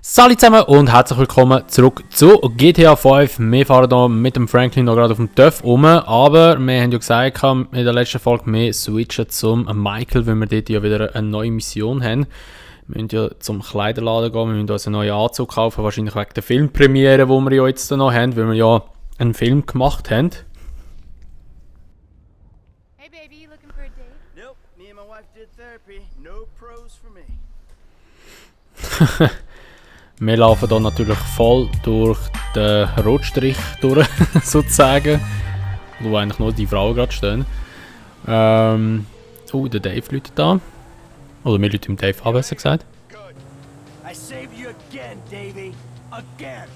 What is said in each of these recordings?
Salut zusammen und herzlich willkommen zurück zu GTA 5. Wir fahren hier mit dem Franklin noch gerade auf dem TÜV rum, aber wir haben ja gesagt in der letzten Folge, wir switchen zum Michael, weil wir dort ja wieder eine neue Mission haben. Wir müssen ja zum Kleiderladen gehen, wir müssen uns einen neuen Anzug kaufen, wahrscheinlich wegen der Filmpremiere, die wir ja jetzt noch haben, weil wir ja einen Film gemacht haben. Hey baby, looking for a date? Nope, me and my wife did therapy. No pros for me. Wir laufen hier natürlich voll durch den Rotstrich durch, sozusagen. Wo eigentlich nur die Frauen gerade stehen. Der Dave läutet da. Oder wir läuten Dave an, besser gesagt. Good. I saved you again, Davey. Again.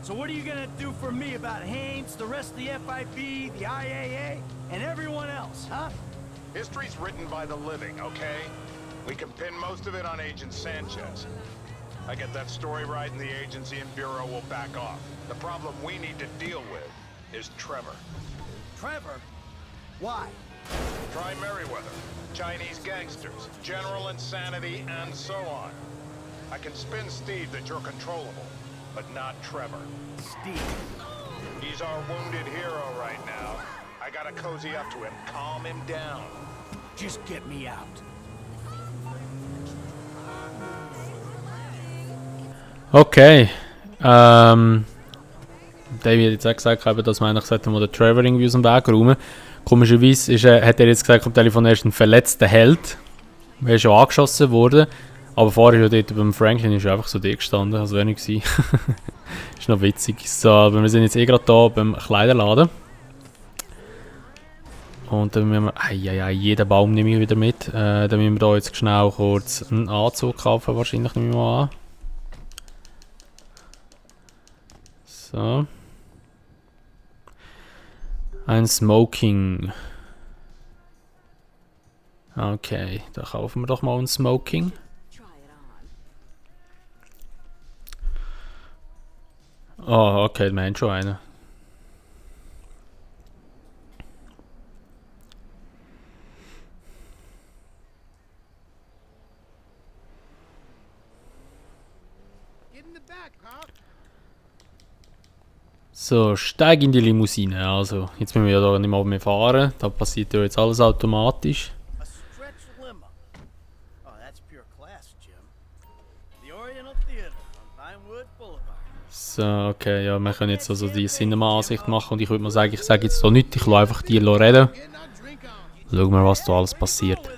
So what are you gonna do for me about Haynes, the rest of the FIB, the IAA, and everyone else, huh? History's written by the living, okay? We can pin most of it on Agent Sanchez. I get that story right and the agency and Bureau will back off. The problem we need to deal with is Trevor. Trevor? Why? Try Merriweather, Chinese gangsters, general insanity, and so on. I can spin Steve that you're controllable, but not Trevor. Steve. He's our wounded hero right now. I gotta cozy up to him, calm him down. Just get me out. Okay. David hat jetzt auch gesagt, dass wir eigentlich den Trevor irgendwie aus dem Weg räumen. Komischerweise hat er jetzt gesagt am Telefon, er ist ein verletzter Held. Er ist schon angeschossen worden. Aber vorher ist ja dort beim Franklin ist einfach so da gestanden, also wäre nicht gewesen. Ist noch witzig. So, aber wir sind jetzt gerade hier beim Kleiderladen. Und dann müssen wir... jeden Baum nehme ich wieder mit. Dann müssen wir hier jetzt schnell kurz einen Anzug kaufen, wahrscheinlich nehme ich mal an. So. Ein Smoking. Okay, da kaufen wir doch mal ein Smoking. Oh, okay, wir haben schon einen. So, steig in die Limousine. Also, jetzt müssen wir ja da nicht mal mehr fahren. Da passiert ja jetzt alles automatisch. A stretch limo. Oh, that's pure class, Jim. The Oriental Theater on Vinewood Boulevard. So, okay, ja, wir können jetzt also die Cinema-Ansicht machen und ich würde mal sagen, ich sage jetzt da nichts, ich lasse einfach die reden. Schauen wir, was da alles passiert.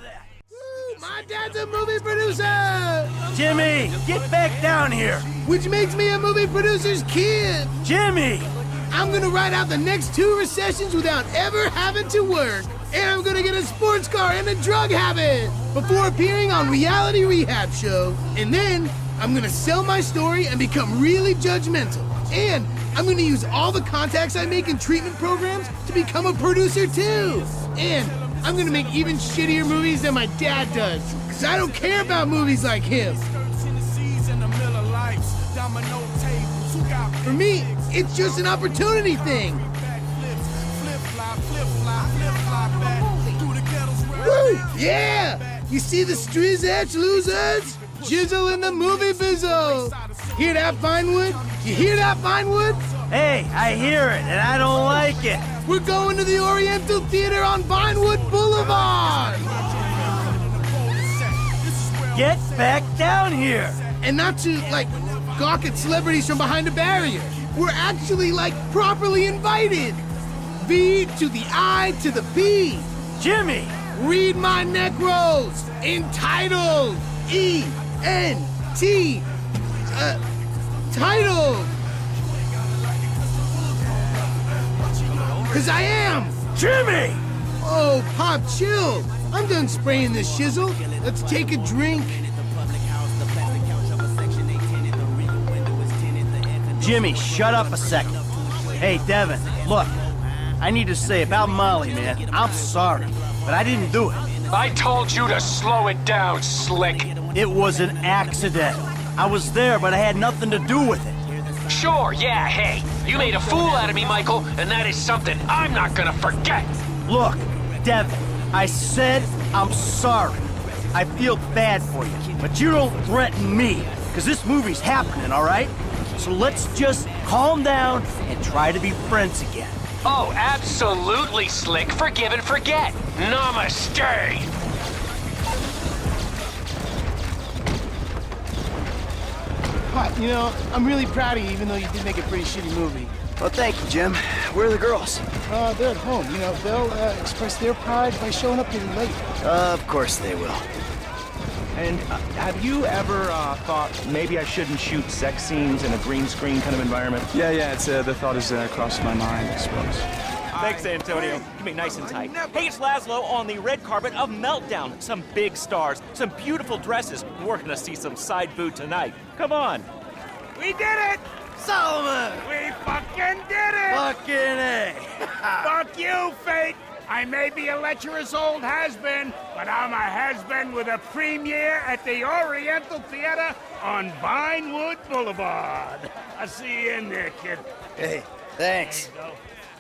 My dad's a movie producer! Jimmy, get back down here! Which makes me a movie producer's kid! Jimmy! I'm gonna ride out the next 2 recessions without ever having to work! And I'm gonna get a sports car and a drug habit! Before appearing on Reality Rehab Show. And then, I'm gonna sell my story and become really judgmental. And I'm gonna use all the contacts I make in treatment programs to become a producer too! And I'm gonna make even shittier movies than my dad does. Cause I don't care about movies like him. For me, it's just an opportunity thing. Woo! Yeah! You see the Striz Edge losers? Jizzle in the movie bizzle! Hear that, Vinewood? You hear that, Vinewood? Hey, I hear it, and I don't like it. We're going to the Oriental Theater on Vinewood Boulevard! Get back down here! And not to, like, gawk at celebrities from behind a barrier. We're actually, like, properly invited. V to the I to the B. Jimmy! Read my neck rolls. Entitled. E-N-T. Titled. Cause I am. Jimmy! Oh, Pop, chill. I'm done spraying this shizzle. Let's take a drink. Jimmy, shut up a second. Hey, Devin, look. I need to say about Molly, man. I'm sorry, but I didn't do it. I told you to slow it down, Slick. It was an accident. I was there, but I had nothing to do with it. Sure, yeah, hey. You made a fool out of me, Michael, and that is something I'm not gonna forget. Look, Devin, I said I'm sorry. I feel bad for you, but you don't threaten me. Because this movie's happening, all right? So let's just calm down and try to be friends again. Oh, absolutely, Slick. Forgive and forget. Namaste. But, you know, I'm really proud of you, even though you did make a pretty shitty movie. Well, thank you, Jim. Where are the girls? They're at home. You know, they'll express their pride by showing up getting late. Of course they will. And have you ever thought maybe I shouldn't shoot sex scenes in a green screen kind of environment? Yeah, it's the thought has crossed my mind, I suppose. Thanks, Antonio. Keep me nice and tight. Hey, it's Laszlo on the red carpet of Meltdown. Some big stars, some beautiful dresses. We're gonna see some side boob tonight. Come on. We did it! Solomon! We fucking did it! Fucking A! Fuck you, fate! I may be a lecherous old has-been, but I'm a has-been with a premiere at the Oriental Theater on Vinewood Boulevard. I'll see you in there, kid. Hey, thanks.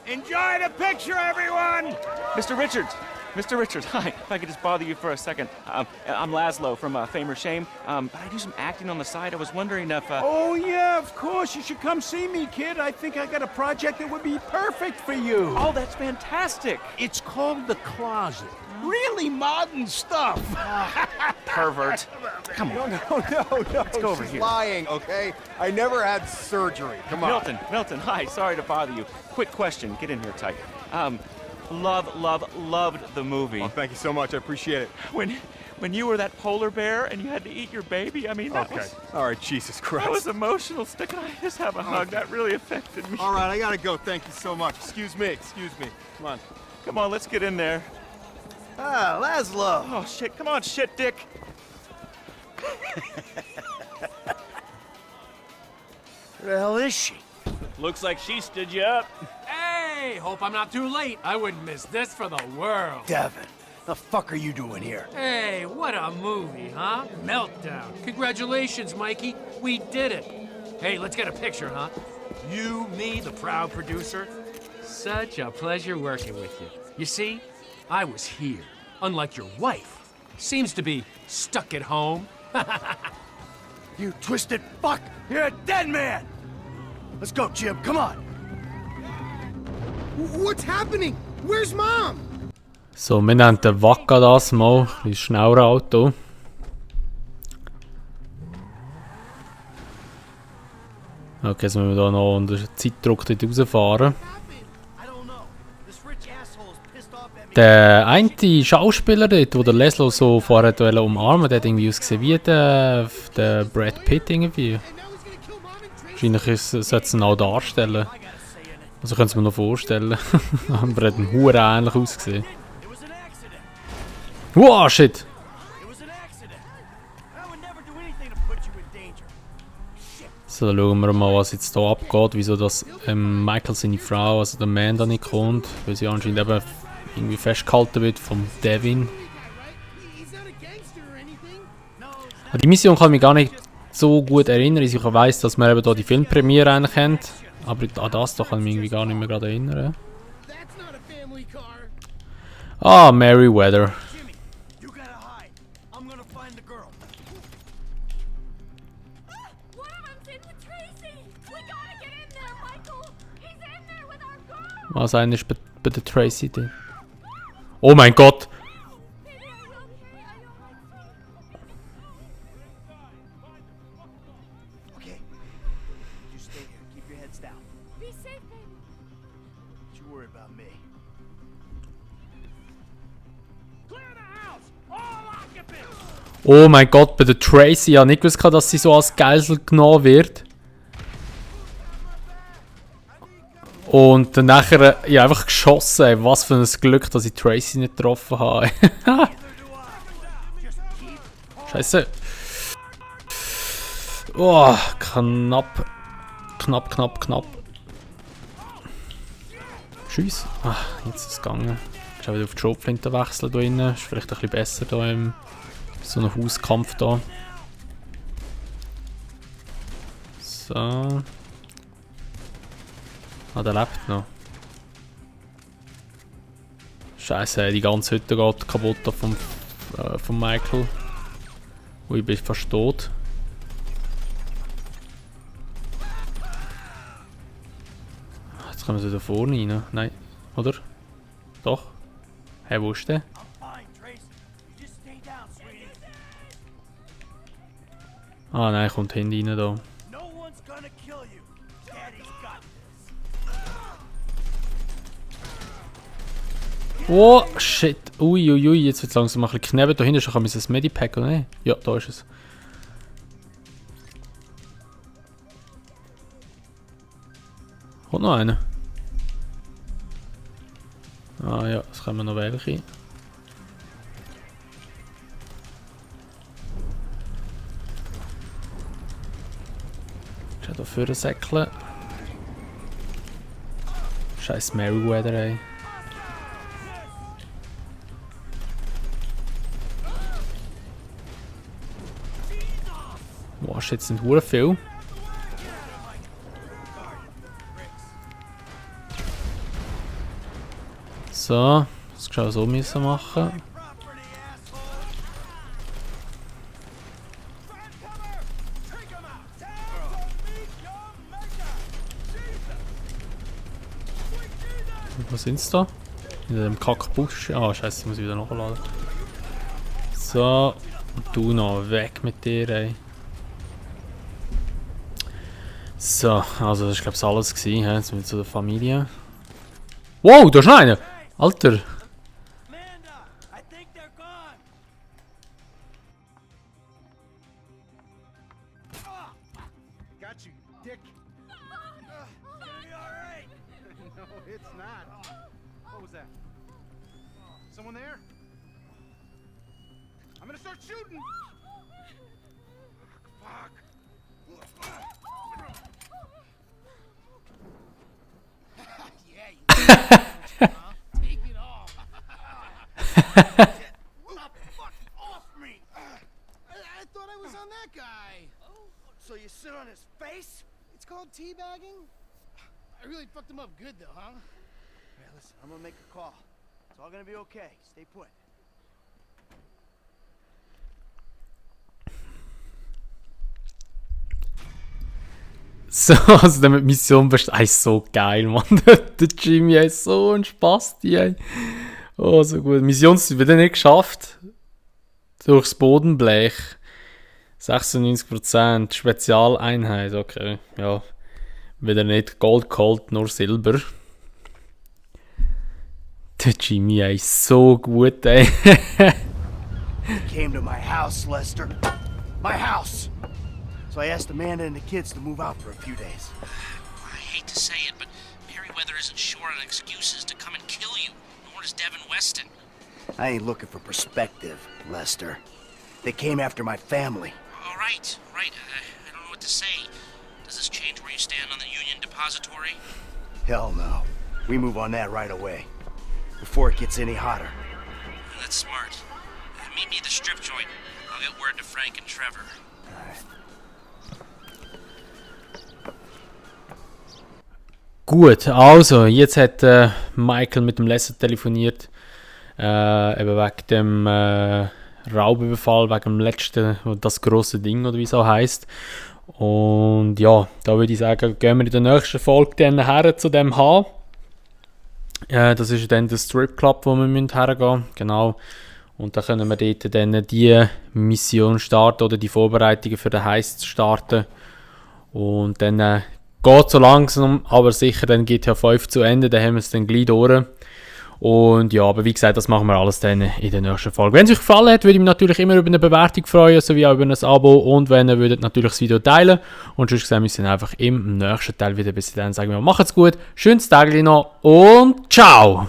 Enjoy the picture, everyone! Mr. Richards. Mr. Richards, hi. If I could just bother you for a second. I'm Laszlo from Fame or Shame, but I do some acting on the side. I was wondering if... Oh, yeah, of course. You should come see me, kid. I think I got a project that would be perfect for you. Oh, that's fantastic. It's called The Closet. Really modern stuff. Pervert. Come on. No. Let's go over here. Lying, okay? I never had surgery. Come on. Milton, hi. Sorry to bother you. Quick question. Get in here tight. Loved the movie. Oh, thank you so much. I appreciate it. When you were that polar bear and you had to eat your baby, I mean, that Okay. was... All right, Jesus Christ. That was emotional. Stick and I just have a hug. That really affected me. All right, I gotta go. Thank you so much. Excuse me. Come on. Come on, let's get in there. Ah, Laszlo! Oh, shit. Come on, shit, dick. Where the hell is she? Looks like she stood you up. Hey, hope I'm not too late. I wouldn't miss this for the world. Devin, the fuck are you doing here? Hey, what a movie, huh? Meltdown. Congratulations, Mikey. We did it. Hey, let's get a picture, huh? You, me, the proud producer. Such a pleasure working with you. You see, I was here, unlike your wife. Seems to be stuck at home. You twisted fuck! You're a dead man! Let's go, Jim, come on! What's happening? Where's Mom? So, wir nehmen den Wacka das mal. Ein bisschen schneller Auto. Okay, jetzt müssen wir da noch unter Zeitdruck dort rausfahren. Der eine Schauspieler dort, der Laszlo so vorher umarmen, der hat irgendwie ausgesehen wie der Brad Pitt irgendwie. Wahrscheinlich sollte es ihn auch darstellen. Also könnte es mir noch vorstellen. Aber er hat einen Huren ähnlich ausgesehen. Wow, shit! So, dann schauen wir mal, was jetzt hier abgeht. Wieso das Michael seine Frau, also der Man, da nicht kommt. Weil sie anscheinend eben irgendwie festgehalten wird vom Devin. An die Mission kann ich mich gar nicht so gut erinnern. Ich weiss, dass wir eben hier die Filmpremiere eigentlich haben. Aber an das kann ich mich irgendwie gar nicht mehr gerade erinnern. Ah, Merryweather. Was einer ist bei der Tracy drin? Oh mein Gott! Okay. You stay here. Keep your heads down. Be safe, baby. Don't you worry about me. Clear the house! All occupants! Oh mein Gott, bei der Tracy. Ich habe nicht gewusst, dass sie so als Geisel genommen wird. Und dann nachher, ich habe einfach geschossen. Ey. Was für ein Glück, dass ich Tracy nicht getroffen habe. Scheiße. Oh, knapp. Knapp. Tschüss. Ah, jetzt ist es gegangen. Ich habe wieder auf die Schrotflinte wechseln hier drin. Ist vielleicht ein bisschen besser hier im so einem Hauskampf hier. So. Ah, der lebt noch. Scheiße, die ganze Hütte geht kaputt von Michael. Und ich bin fast tot. Jetzt kommen sie da vorne rein. Nein, oder? Doch. Hey, wo ist der? Ah nein, kommt Handy rein da. Oh, shit. Uiuiui, jetzt wird es langsam ein bisschen knebelt. Da hinten ist ein Medipack, oder nicht? Ja, da ist es. Kommt noch einer. Ah ja, es kommen noch welche. Ist da vorne säckeln. Scheiß Merryweather, ey. Wow, shit, sind hure viel. So, das kann ich so müssen machen. Was sind's da? In dem Kackbusch. Ah, scheiße, ich muss wieder nachladen. So, und du noch weg mit dir, ey. So, also das war glaube ich alles gewesen, he? Jetzt sind wir zu der Familie. Wow, da ist noch einer! Alter! Someone there? I'm gonna start shooting! Fuck! Take it off. Off me! I thought I was on that guy. So you sit on his face? It's called teabagging. I really fucked him up good though, huh? Hey, listen, I'm gonna make a call. It's all gonna be okay. Stay put. So, also damit Mission besteht. So geil, Mann. Der Jimmy ist so ein Spasti, ey. Oh, so gut. Mission wieder nicht geschafft. Durchs Bodenblech. 96%. Spezialeinheit, okay. Ja. Wieder nicht Gold, Gold, nur Silber. Der Jimmy, ey, so gut, ey. He came to my house, Lester. My house! So I asked Amanda and the kids to move out for a few days. I hate to say it, but Merryweather isn't short on excuses to come and kill you, nor is Devin Weston. I ain't looking for perspective, Lester. They came after my family. All right. I don't know what to say. Does this change where you stand on the Union Depository? Hell no. We move on that right away. Before it gets any hotter. That's smart. Meet me at the strip joint. I'll get word to Frank and Trevor. Gut, also, jetzt hat Michael mit dem Lester telefoniert. Eben wegen dem Raubüberfall, wegen dem letzten, das grosse Ding, oder wie es auch heisst. Und ja, da würde ich sagen, gehen wir in der nächsten Folge dann her zu dem H. Das ist dann der Strip Club, wo wir hergehen müssen. Genau. Und da können wir dort dann die Mission starten oder die Vorbereitungen für den Heist starten. Und dann geht so langsam, aber sicher, dann GTA 5 zu Ende, dann haben wir es dann gleich durch. Und ja, aber wie gesagt, das machen wir alles dann in der nächsten Folge. Wenn es euch gefallen hat, würde ich mich natürlich immer über eine Bewertung freuen, sowie auch über ein Abo. Und wenn ihr würdet natürlich das Video teilen. Und sonst sehen wir uns dann einfach im nächsten Teil wieder. Bis dann sagen wir, macht's gut, schönes Tag noch und ciao!